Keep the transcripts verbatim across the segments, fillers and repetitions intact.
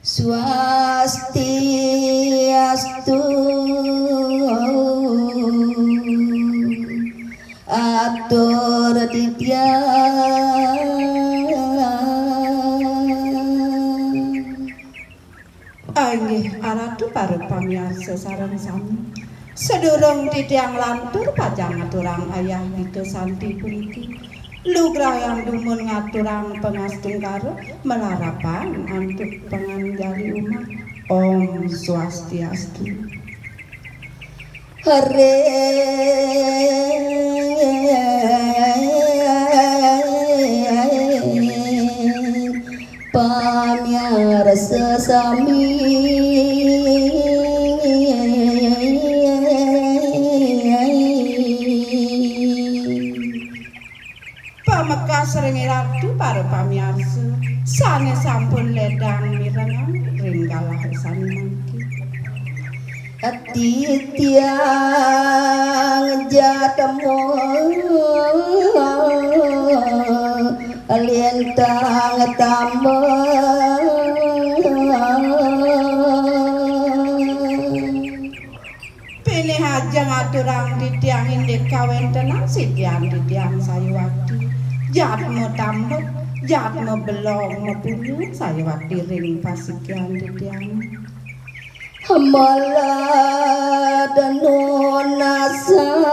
Swastiastu. Atur titiang. Inggih, Ratu para pamiarsa sareng sami. Sadurung titiang lantur pacang ngaturang ayah Gita Santi puniki. Lugrayang dumun ngaturang pangastungkara malarapan antuk panganjali umat. Om Swastiastu. Ring pamiarsa sami. Pamekas ring Ratu para pamiarsa sane sampun ledang mirengang ring galah sane mangkin. Titiang jatmo lintang tambah. Pinih aja ngaturang titiang indik kawentenan sikian titiang sayuwakti. Jatma tambet, jatma belog mapunyu sayuwakti ring pasikian titiang. Malat nunasang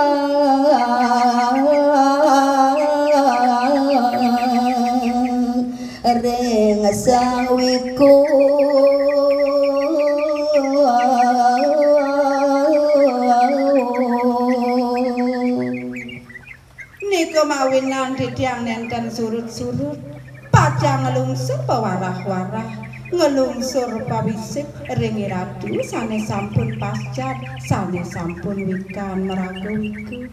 ring Sang Wiku. Nika mawinan titiang nenten surut-surut, pacang nglungsur pawarah-warah, nglungsur pawisik ring Ratu sane sampun pascat, sane sampun wikan maraga wiku.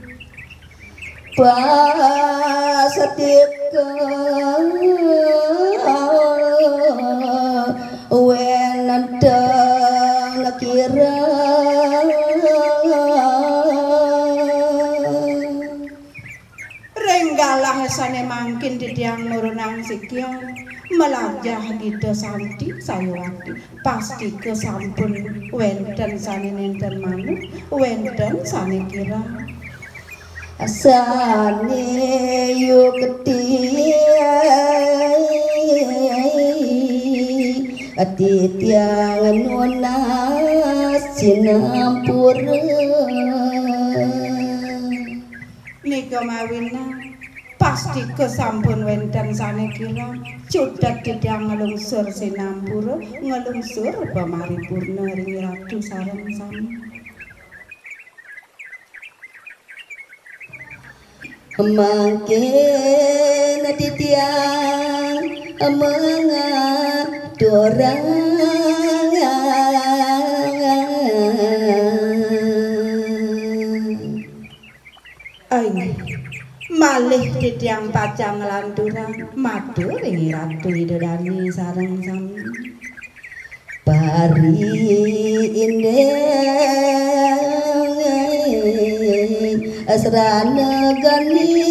Pastika wenten kirang. Ring galah sane mangkin titiang nurunang sikian, malajah Gita Santi sayuwakti. Pastika sampun wenten sane nenten manut, wenten sane kirang. Sane yukti titiang nunas sinampura. Nika mawinan, pastika sampun wenten sane kirang, cutet titiang nglungsur sinampura, nglungsur pamaripurna ring Ratu sareng sami. Mangkin titiang mangaturang. Inggih, malih titiang pacang nglanturang matur ring Ratu Ida Dane sareng sami. Pari indik asrana geni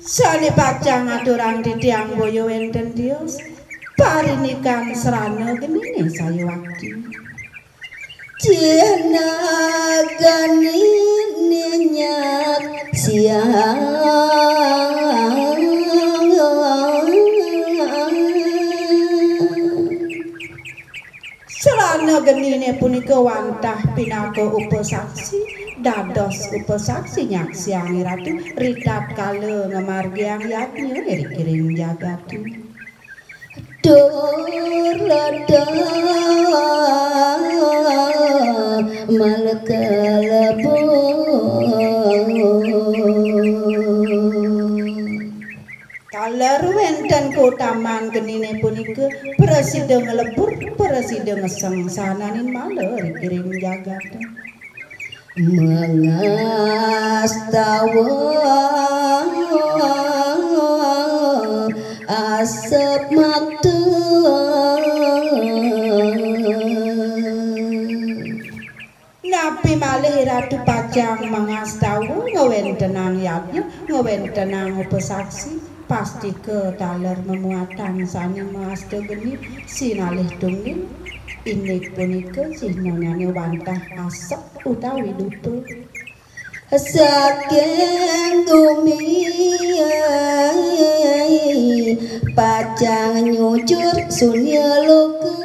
sane pacang aturang titiang boya wenten tios, parinikan srana genine sayuwakti. Cihna geni ninyak siang. Srana genine punika wantah pinaka upasaksi, dados upasaksi nyaksiang Ratu ritatkala ngamargiang yadnya ring kiring jagate. Tur leda malekelebu. Taler wenten kautaman genine punika, prasida nglebur, prasida ngesengsananin mala ring kiring jagate. Mangastawa asep makta. Napi malih Ratu pacang mangastawa ngawentenang yadnya, ngawentenang upasaksi, Pastika taler mamuatan sané mawasta geni sinalih tunggil, indik punika cihnanyané wantah asep utawi dupa. Saking gumi pacang nyujur sunya loka.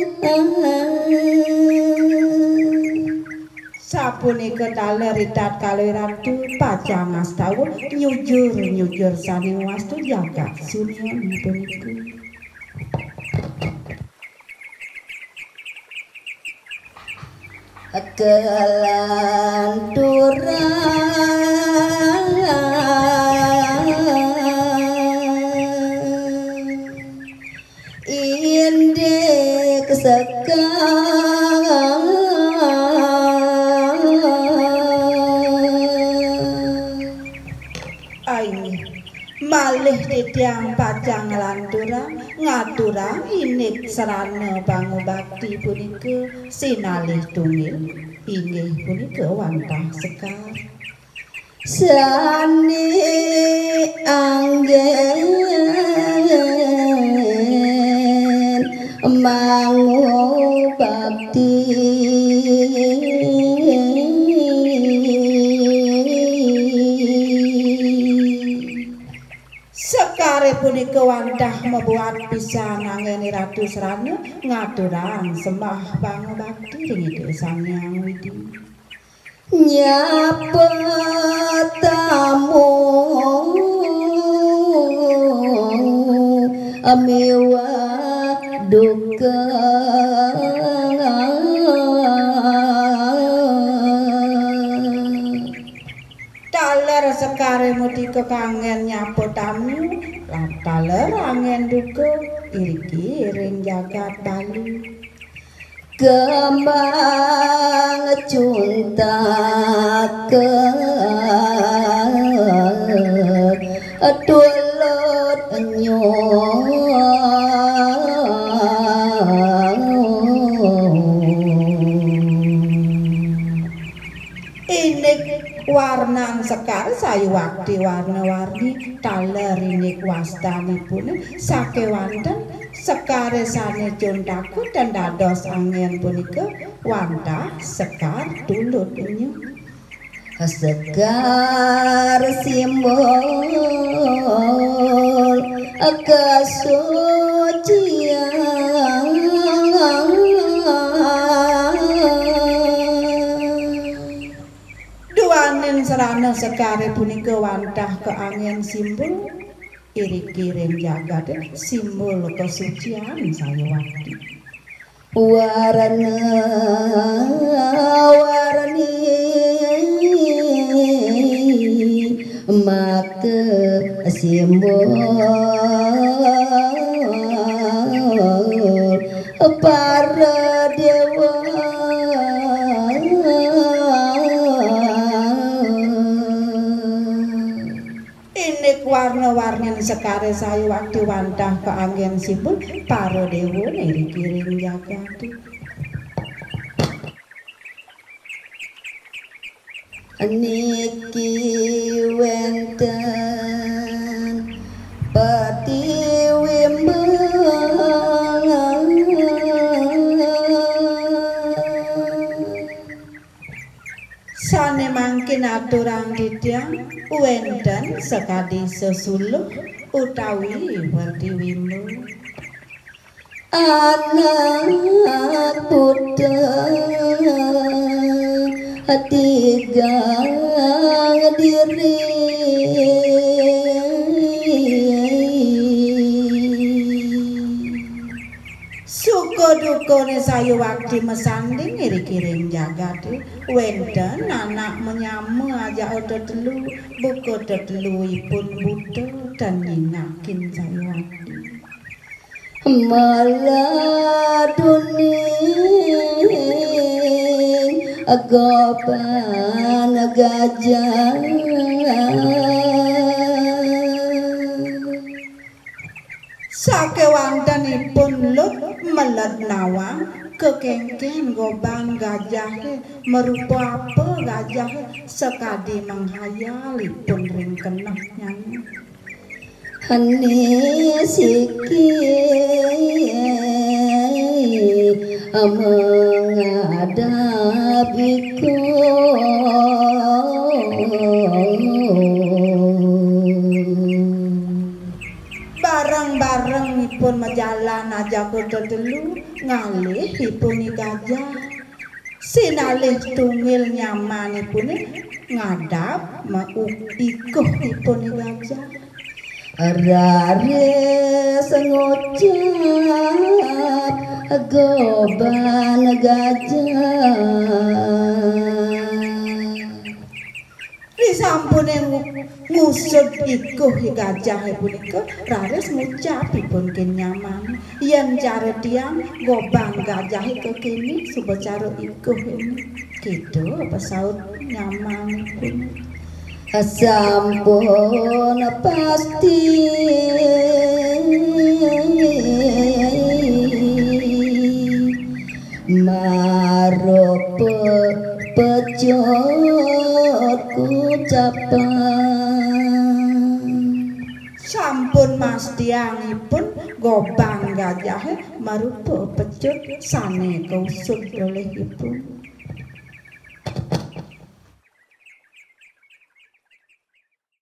Sapunika taler ritatkala Ratu pacang ngastawa nyujur-nyujur sané wastu jagat sunya punika. Kelanturan indik sekar. Ai, malih titiang pacang nglanturang ngaturang indik sarana pangubakti punika sinalih tunggil, inggih punika wantah sekar. Sané anggén mangubakti. Sekaré punika wantah mabuat pisan anggén Ratu Serana ngaturang sembah pangubakti ring Ida Sang Hyang Widi. Nyapa tamu miwah duka. Taler sekaré mutika kanggén nyapa tamu, lan taler anggén duka iriki ring jagat Bali. Kembang cuntaka tulut nyuh. Indik warnan sekar sayuwakti warna-warni, taler indik wastanipun sakéwanten sekaré sané cuntaka tan dados anggén punika wantah sekar tulut nyuh. Sekar simbol kasucian. Duaning sarana sekaré punika wantah kaanggén simbol iriki ring jagaté, simbol kasucian sayuwakti. Warna-warni maka simbol para déwa. Indik warna-warnin sekaré sayuwakti wantah kaanggén simbol para déwa iriki ring jagaté. Niki wénten Patiwimba. Sané mangkin aturang titiang, wénten sakadi sesuluh utawi Werdiwimba. Anak buta tigang diri. Suka dukané sayuwakti masanding iriki ring jagaté, wénten anak manyama ajaka tetelu, buka teteluipun buta tan nyingakin sayuwakti. Maladuning goban gajah. Sakéwantenipun Lut meled nawang kakénkén goban gajahé, marupa apa gajahé, sakadi menghayal ipun ring kenehnyané. Ane siki menghadap iko. Bareng-bareng ipun majalan ajaka tetelu, ngalih ipun I Gajah. Sinalih tunggil nyaman ipuné ngadap ma-, ikuh ipun I Gajah. Raris ngucap goban gajah. Risampuné ngu-, ngusud ikuh I Gajahé punika, raris ngucap ipun ké nyaman. Yén cara tiang, goban gajahé kéné, suba cara ikuh éné. Kéto pasaut nyaman ipun. Sampun pasti marupa pecut kucapan. Sampun mastiang ipun goban gajahé marupa pecut sané kausud olih ipun.